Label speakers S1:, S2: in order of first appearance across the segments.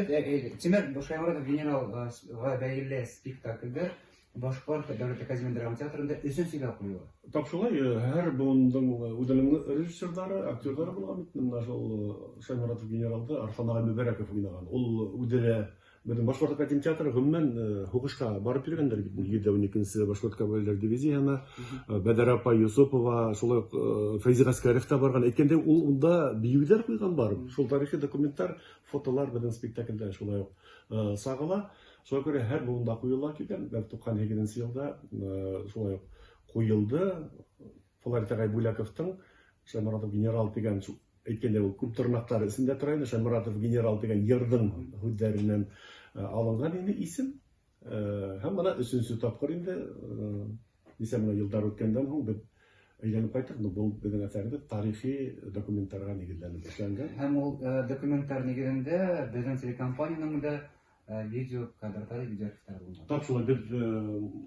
S1: Бөт, тимәк, Шайморатов генералға бәйле спектакльдәр Башҡорт дәүләт академия драма театрында өсөнсөгә ҡуйыла.
S2: Тап шулай, һәр быуындың үҙенең режиссерҙары, актерҙары булған бит. Менә шул Шайморатов генералды Арслан ағай Мөбәрәков уйнаған. Ул үҙе лә беҙҙең Башҡорт академия театры гомумән һуғышҡа барып йөрөгәндәр бит. 112-нсе Башҡорт кавалерия дивизияһына Бәҙәр апай Юсупова, шулай уҡ Фәйзи Ғәскәров та барған. Әйткәндәй, ул унда бейеүҙәр ҡуйған барып. Шул тарихи документтар, фотолар беҙҙең спектаклдә шулай уҡ сағыла. Шуға күрә һәр быуында ҡуйыла килгән. 98 йылда шулай уҡ ҡуйылды. Флорид ағай Бүләковтың Шайморатов генерал тигән, әйткәндәй, ул күп тырнаҡтар эсендә тора ине. Шайморатов генерал тигән йырҙың һүҙҙәренән алынған ине исем. Һәм бына өсөнсө тапҡыр инде нисә менә йылдар үткәндән һуң беҙ әйләнеп ҡайттыҡ. Был беҙҙең әҫәребеҙ тарихи документтарға нигеҙләнеп эшләнгән.
S1: Һәм ул документтар нигеҙендә беҙҙең телекомпанияның да видео кадрҙары, видео архивтары булған.
S2: Тап шулай, беҙ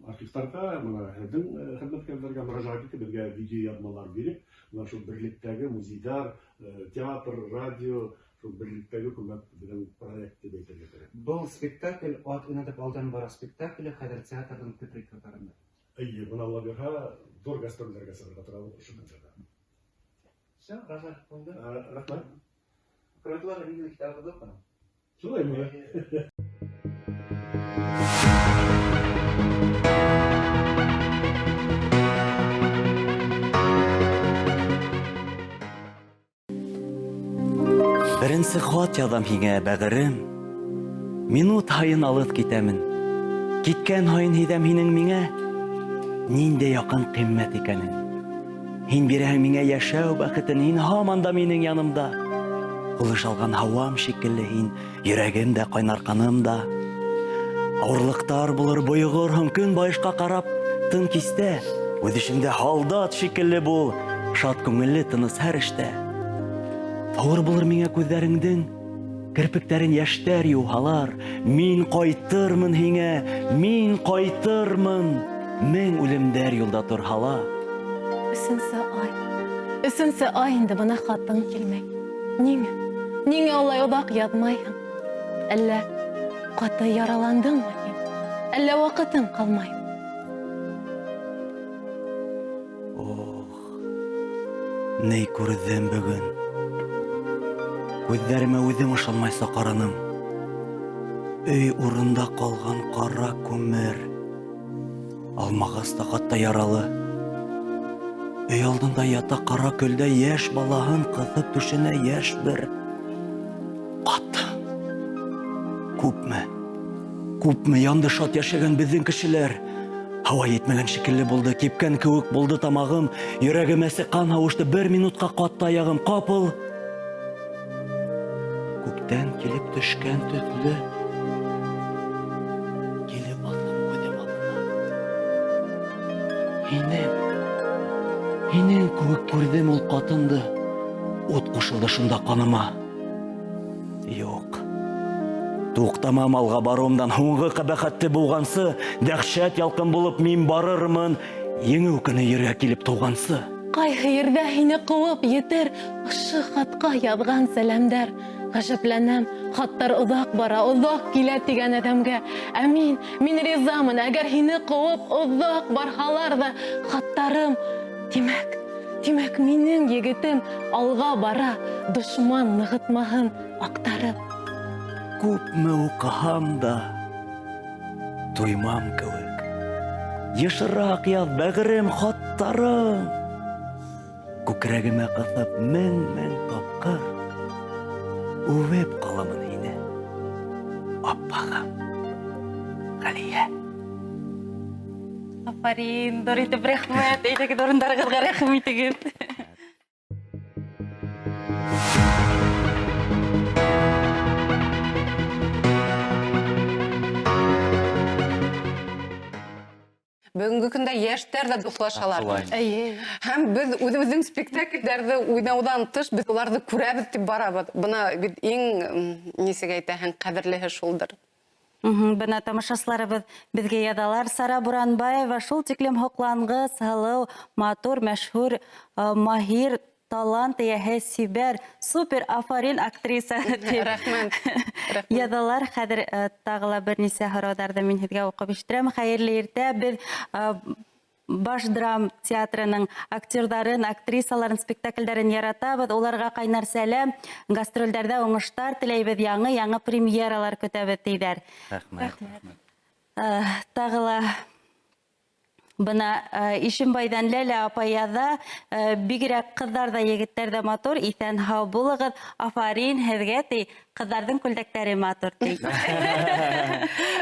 S2: архивтарға, бына һеҙҙең хеҙмәткәрҙәргә мөрәжәғәт итеп, беҙгә видео яҙмалар биреп, бына шул берлектәге музейҙар, театр, радио, шул берлектәге күмәк беҙҙең проект тип әйтергә кәрәк.
S1: Был спектакль ат уйнатып алдан бара спектакле хәҙер театрҙың төп репертуарында.
S2: Эйе, бына Алла бирһә, ҙур гастролдәргә сығырға торабыҙ ошо көндәрҙә.
S1: Все, рәхмәт булды.
S2: Рәхмәт.
S1: Хөрмәтле ниндәй китабығыҙ уҡының?
S2: Шулаймы?
S3: Беренсе хат яҙам һиңә, бәғерем. Минут һайын алыҫ китәмен. Киткән һайын һиҙәм һинең миңә ниндәй яҡын ҡиммәт икәнен. Һин бирәһең миңә йәшәү бәхетен, һин һаман да минең янымда. Һулыш алған һауам шикелле һин, йөрәгем дә, ҡайнар ҡаным да. Ауырлыҡтар булыр, бойоғорһоң, көн байышҡа ҡарап, тын кистә. Үҙ эшеңдә һалдат шикелле бул, шат күңелле, тыныс һәр эштә. Ауыр булыр миңә күҙҙәреңдең керпектәрен йәштәр юһалар. Мин ҡайтырмын һиңә, мин ҡайтырмын, мең үлемдәр юлда торһала.
S4: Өсөнсө ай. Өсөнсө ай инде бына хатың килмәй. Ниңә? Ниңә улай оҙаҡ яҙмайһың? Әллә ҡаты яраландыңмы һин? Әллә ваҡытың ҡалмай?
S3: Ох, ни күрҙем бөгөн. Күҙҙәремә үҙем ышанмайса ҡараным. Өй урында ҡалған ҡара күмер. Алмағас та хатта яралы. Өй алдында ята ҡара көлдә йәш балаһын ҡыҫып түшенә йәш бер ҡатын. Күпме, күпме янды шат йәшәгән беҙҙең кешеләр. Һауа етмәгән шикелле булды, кипкән кеүек булды тамағым, йөрәгем әсе ҡан һауышты, бер минутҡа ҡатты аяғым, ҡапыл күктән килеп төшкән төҫлө килеп баҫтым күҙем алдына. Һинең, һинең кеүек күрҙем ул ҡатынды. Ут ҡушылды шунда ҡаныма. Юҡ. Туҡтамам алға барыуымдан һуңғы ҡәбәхәтте быуғансы, дәһшәт ялҡын булып мин барырмын, еңеү көнө ергә килеп тыуғансы.
S4: Ҡайһы ерҙә һине ҡыуып етер ошо хатҡа яҙған сәләмдәр. Ғәжәпләнәм, хаттар оҙаҡ бара, оҙаҡ килә тигән әҙәмгә. Ә мин, мин ризамын, әгәр һине ҡыуып оҙаҡ барһалар ҙа, хаттарым, тимәк, тимәк, минең егетем алға бара, дошман нығытмаһын аҡтарып.
S3: Күпме уҡыһам да, туймам кеүек. Йышыраҡ яҙ, бәғерем, хаттарың. Күкрәгемә ҡыҫып мең-мең тапҡыр үбеп ҡаламын һине, аппағым Ғәлиә.
S5: Афарин, ҙур итеп рәхмәт. Әйҙәгеҙ, урындарығыҙға рәхим итегеҙ.
S6: Бөгөнгө көндә йәштәр дә дуҫлашалар.
S4: Эйе.
S6: Һәм беҙ үҙебеҙҙең спектаклдәрҙе уйнауҙан тыш беҙ уларҙы күрәбеҙ тип барабыҙ. Бына бит иң нисек әйтәһең, ҡәҙерлеһе шулдыр.
S5: Бына тамашасыларыбыҙ беҙгә яҙалар. Сара Буранбаева шул тиклем һоҡланғыс, һылыу, матур, мәшһүр, маһир Талант эйәһе, сибәр, супер, афарин актриса дип.
S6: Рәхмәт. Рәхмәт.
S5: Яҙалар. Хәҙер э, тағы ла бер нисә һорауҙарҙы мин һеҙгә уҡып ишеттерәм. Хәйерле иртә. Беҙ э, Баш драм театрының актерҙарын, актрисаларын, спектакльдәрен яратабыҙ. Уларға ҡайнар сәләм, гастролдәрҙә уңыштар теләйбеҙ, яңы-яңы премьералар көтәбеҙ, тиҙәр.
S3: Рәхмәт.
S5: Э, Тағы ла Бына э, Ишембайҙан Ләлә апай яҙа, э, бигерәк ҡыҙҙар ҙа, егеттәр ҙә матур, иҫән һау булығыҙ, афарин һеҙгә, ти, ҡыҙҙарҙың күлдәктәре матур, ти.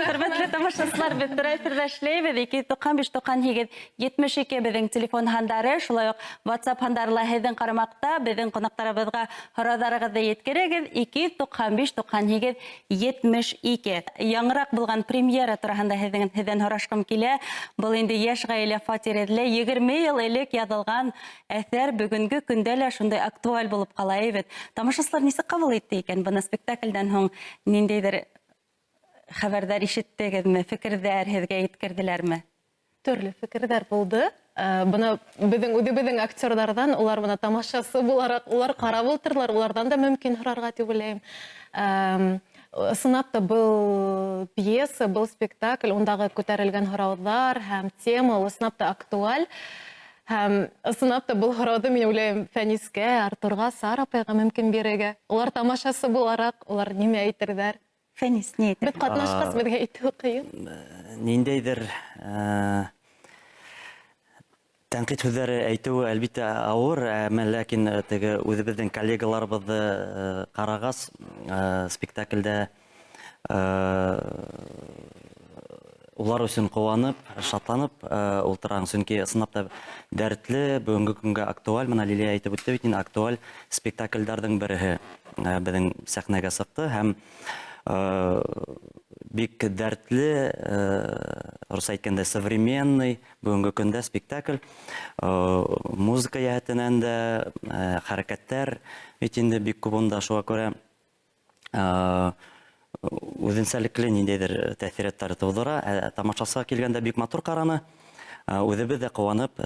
S5: Хөрмәтле тамашасылар, беҙ тура эфирҙа эшләйбеҙ. 295 98 72 беҙҙең телефон һандары, шулай уҡ WhatsApp һандары ла һеҙҙең ҡарамаҡта. Беҙҙең ҡунаҡтарыбыҙға һорауҙарығыҙҙы еткерегеҙ. 295 98 72. Яңыраҡ булған премьера тураһында һеҙҙең һеҙҙән һорашҡым килә. Был инде йәш ғаилә фатир эҙләй. 20 йыл элек яҙылған әҫәр бөгөнгө көндә лә шундай актуаль булып ҡала бит. Тамашасылар нисек ҡабул итте икән? Бына спектаклдән һуң ниндәйҙер хәбәрҙәр ишеттегеҙме, фекерҙәр һеҙгә еткерҙеләрме?
S4: Төрлө фекерҙәр булды. Э, бына беҙҙең үҙебеҙҙең актерҙарҙан, улар бына тамашасы булараҡ, улар ҡарап ултырҙылар, уларҙан да мөмкин һорарға тип уйлайым. Ысынлап та был пьеса, был спектакль, ундағы күтәрелгән һорауҙар һәм тема ул ысынлап та актуаль. Һәм ысынлап та был һорауҙы мин уйлайым Фәнискә, Артурға, Сара апайға мөмкин бирергә. Улар тамашасы булараҡ, улар нимә әйтерҙәр?
S5: Фәнис, ни әйтер?
S4: Беҙ ҡатнашҡас, беҙгә әйтеүе ҡыйын.
S3: Ниндәйҙер э, тәнҡит һүҙҙәре әйтеүе әлбиттә ауыр, әммә ләкин э, теге үҙебеҙҙең коллегаларыбыҙҙы э, ҡарағас, спектаклдә улар өсөн ҡыуанып, шатланып ултыраһың, сөнки ысынлап та дәртле, бөгөнгө көнгә актуаль, бына Лилия әйтеп үтте бит инде, актуаль спектаклдәрҙең береһе беҙҙең сәхнәгә сыҡты һәм бик дәртле, рус әйткәндә, современный бөгөнгө көндә спектакль. Музыка йәһәтенән дә, хәрәкәттәр бит инде бик күп унда, шуға күрә үҙенсәлекле ниндәйҙер тәьҫораттар тыуҙыра. Ә тамашасыға килгәндә бик матур ҡараны. Үҙебеҙ ҙә ҡыуанып,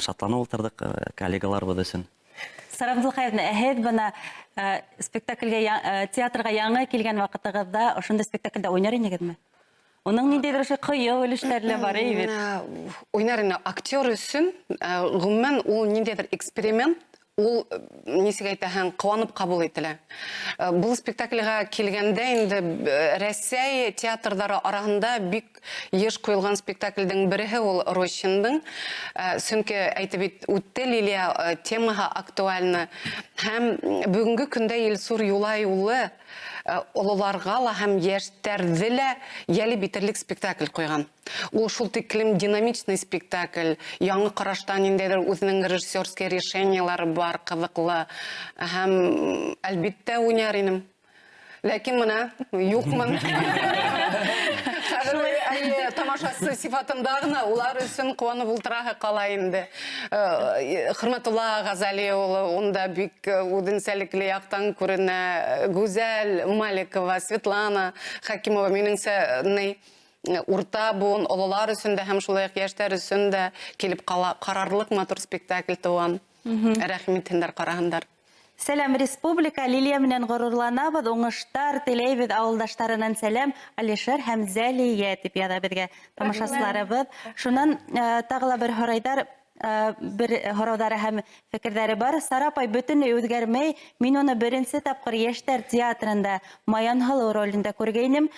S3: шатланып ултырҙыҡ коллегаларыбыҙ өсөн.
S5: Сара Абдулхаевна, ә һеҙ бына спектаклгә, театрға яңы килгән ваҡытығыҙҙа ошондай спектаклдә уйнар инегеҙме? Уның ниндәйҙер ошо ҡыйыу өлөштәре лә бар, әй бит.
S6: Уйнар ине. Актер өсөн, ғөмүмән, ул ниндәйҙер эксперимент, ул, нисек әйтәһең, ҡыуанып ҡабул ителә. Был спектакльгә килгәндә инде Рәсәй театрҙары араһында бик йыш ҡуйылған спектаклдең береһе ул Рощиндың. Сөнки әйтеп үтте Лилия, темаһы актуальны. Һәм бөгөнгө көндә Илсур Юлай улы ололарға ла һәм йәштәрҙе лә йәлеп итерлек спектакль ҡуйған. Ул шул тиклем динамичный спектакль, яңы ҡараштан ниндәйҙер үҙенең режиссерский решениелары бар, ҡыҙыҡлы. Һәм әлбиттә уйнар инем. Ләкин бына юҡмын. Хәҙер әйе, тамашасы сифатында ғына улар өсөн ҡыуанып ултыраһы ҡала инде. Хөрмәтулла Ғазали улы унда бик үҙенсәлекле яҡтан күренә. Гүзәл Маликова, Светлана Хакимова, минеңсә, ни урта быуын ололар өсөн дә һәм шулай уҡ йәштәр өсөн дә килеп ҡала ҡарарлыҡ матур спектакль тыуған. Рәхим итһендәр, ҡараһындар.
S5: Сәләм, республика, Лилия менән ғорурланабыҙ, уңыштар теләйбеҙ, ауылдаштарынан сәләм, Алишер һәм Зәлиә тип яҙа беҙгә тамашасыларыбыҙ. Шунан тағы ла бер һорайҙар, бер һорауҙары һәм фекерҙәре бар. Сара апай бөтөнләй үҙгәрмәй. Мин уны беренсе тапҡыр Йәштәр театрында Маян һылыу ролендә күргәйнем.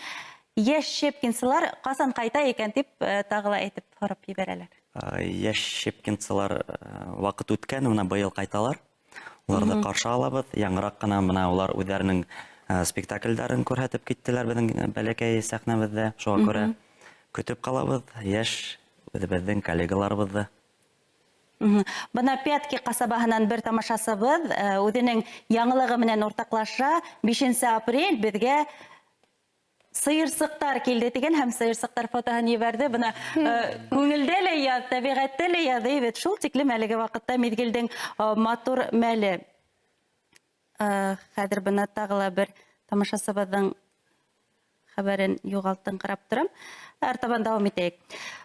S5: Йәш щепкинсылар ҡасан ҡайта икән тип тағы ла әйтеп һорап ебәрәләр.
S3: Йәш щепкинсылар ваҡыт үткән, бына быйыл ҡайталар. Уларҙы ҡаршы алабыҙ. Яңыраҡ ҡына бына улар үҙҙәренең спектаклдәрен күрһәтеп киттеләр беҙҙең бәләкәй сәхнәбеҙҙә. Шуға күрә көтөп ҡалабыҙ йәш үҙебеҙҙең коллегаларыбыҙҙы.
S5: Бына Пятки ҡасабаһынан бер тамашасыбыҙ үҙенең яңылығы менән уртаҡлаша. 5 апрель беҙгә сыйырсыҡтар килде тигән һәм сыйырсыҡтар фотоһын ебәрҙе. Бына күңелдә лә яҙ, тәбиғәттә лә яҙ бит. Шул тиклем әлеге ваҡытта миҙгелдең матур мәле. Хәҙер бына тағы ла бер тамашасыбыҙҙың Хәбәрен юғалтыңҡырап торам. Артабан дауам итәйек.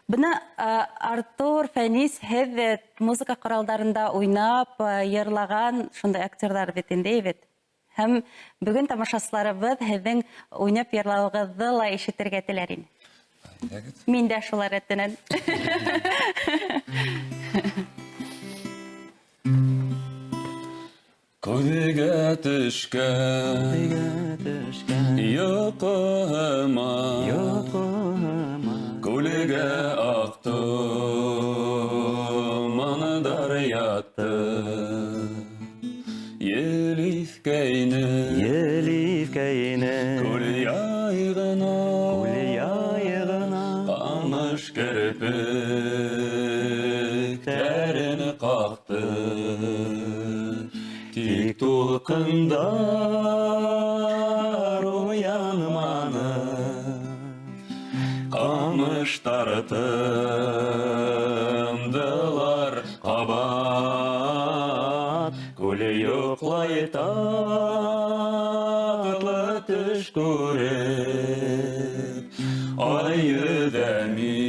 S5: Бына Артур, Фәнис, һеҙ музыка ҡоралдарында уйнап, йырлаған шундай актерҙар бит инде, бит. Һәм бөгөн тамашасыларыбыҙ һеҙҙең уйнап йырлауығыҙҙы ла ишетергә теләр ине. Мин дә шулар рәтенән.
S7: Күҙгә төшкән йоҡома, Күлгә аҡ томандар ятты. Ел иҫкәйне,
S3: Ел иҫкәйне,
S7: Күл яйығына,
S3: Күл яйығына,
S7: Ҡамыш керпектәрен ҡаҡты. Тик тулҡындар уянманы, Ҡамыштар тымдылар ҡабат. Күл йоҡлай татлы төш күреп, Ай йөҙә миңә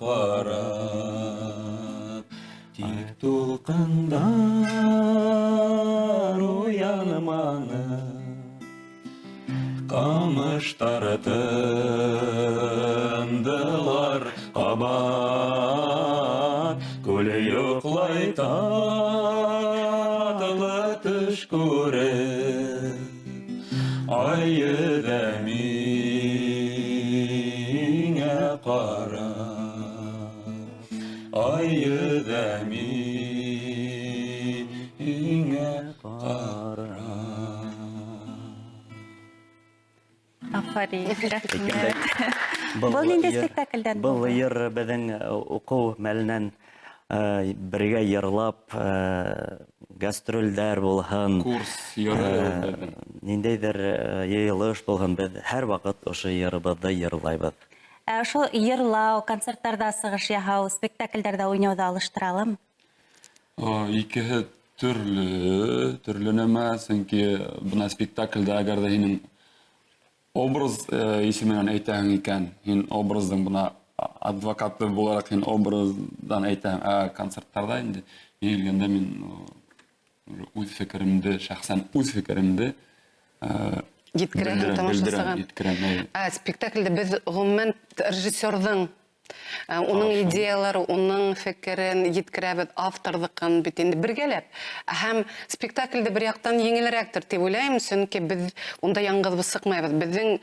S7: ҡарап. Тик тулҡындар уянманы, Ҡамыштар тымдылар ҡабат. Күл йоҡлай татлы төш күреп, Ай йөҙә миңә ҡарап. Ай йөҙә миңә ҡарап.
S5: Афарин, рәхмәт.
S3: Был
S5: Был ниндәй
S3: йыр-
S5: спектаклдән
S3: Был
S5: булды?
S3: йыр беҙҙең уҡыу мәленән бергә йырлап, гастролдәр булһын,
S7: Курс йыры беҙҙең.
S3: ниндәйҙер йыйылыш булһын, беҙ һәр ваҡыт ошо йырыбыҙҙы йырлайбыҙ.
S5: Ә шул йырлау, концерттарҙа сығыш яһау, спектаклдәрҙә уйнауҙы алыштыра аламы?
S7: Икеһе төрлө, төрлө нәмә, сөнки бына спектаклдә әгәр ҙә һинең образ исеменән әйтәһең икән, һин образдың бына адвокаты булараҡ һин образдан әйтәһең, ә концерттарҙа инде мин килгәндә мин үҙ фекеремде, шәхсән үҙ фекеремде
S6: Еткерәһең
S7: белдерәм,
S6: тамашасыға.
S7: еткерәм, әйе.
S6: Ә спектаклдә беҙ ғөмүмән режиссерҙың, уның идеялары, уның фекерен еткерәбеҙ, авторҙыҡын бит инде бергәләп. Һәм спектаклдә бер яҡтан еңелерәктер тип уйлайым, сөнки беҙ унда яңғыҙ сыҡмайбыҙ. Беҙҙең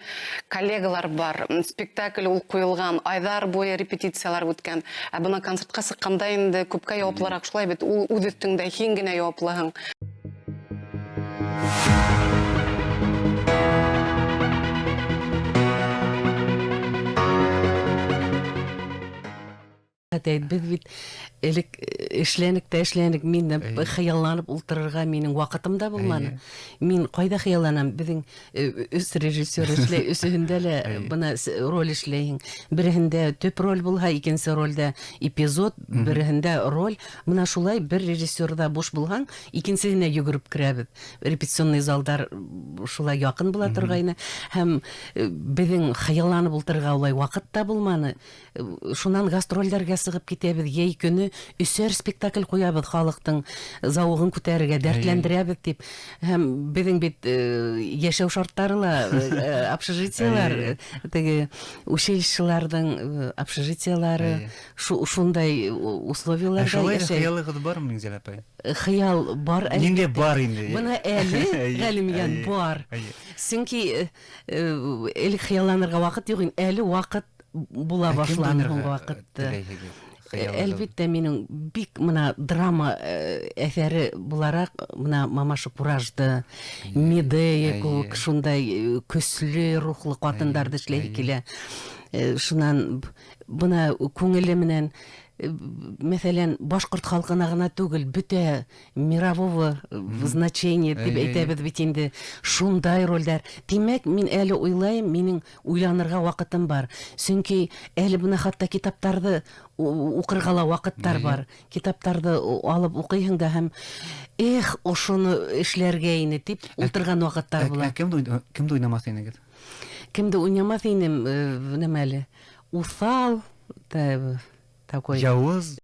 S6: коллегалар бар. Спектакль ул ҡуйылған, айҙар буйы репетициялар үткән. Ә бына концертҡа сыҡҡанда инде күпкә яуаплыраҡ шулай бит, ул үҙ өҫтөңдә һин генә яуаплыһың.
S8: Хәтәй, беҙ бит элек эшләнек тә эшләнек, мин дә хыялланып ултырырға минең ваҡытым да булманы. Мин ҡайҙа хыялланам? Беҙҙең өс режиссер эшләй, өсөһөндә лә бына роль эшләйһең. Береһендә төп роль булһа, икенсе ролдә эпизод, береһендә роль. Бына шулай бер режиссерҙа буш булһаң, икенсеһенә йүгереп керәбеҙ. Репетиционный залдар шулай яҡын була торғайны. Һәм беҙҙең хыялланып ултырырға улай ваҡыт та булманы. Шунан гастролдәргә сығып китәбеҙ, йәй көнө өсәр спектакль ҡуябыҙ, халыҡтың зауығын күтәрергә, дәртләндерәбеҙ тип. Һәм беҙҙең бит йәшәү шарттары ла, общежитиелар, теге училищеларҙың общежитиелары, шундай условияларҙа
S1: Ә шулай да
S8: йәшәй.
S1: хыялығыҙ бармы, Миңзәлә апай?
S8: Хыял бар, әлбиттә.
S1: Ниндәй бар инде?
S8: Бына әле, Ғәлимйән, бар. Сөнки элек хыялланырға ваҡыт юҡ ине, әле ваҡыт була
S1: Ә кем
S8: башланы
S1: уйнарға
S8: һуңғы ваҡытта.
S1: теләйһегеҙ? Хыялығыҙ?
S8: Әлбиттә, минең бик мына драма әҫәре булараҡ, мына Мамаша Куражды, Медея кеүек шундай көслө рухлы ҡатындарҙы эшләйһе килә. Шунан бына күңеле менән Мәҫәлән, башҡорт халҡына ғына түгел, бөтә мирового значения тип әйтәбеҙ бит инде. Шундай ролдәр. Тимәк, мин әле уйлайым, минең уйланырға ваҡытым бар. Сөнки әле бына хатта китаптарҙы уҡырға ла ваҡыттар бар. Китаптарҙы алып уҡыйһың да һәм эх, ошоно эшләргә ине тип ултырған ваҡыттар була.
S1: Ә кемде кемде уйнамаҫ инегеҙ?
S8: Кемде уйнамаҫ инем, нәмә әле? Уҫал, такой.
S1: Яуыз.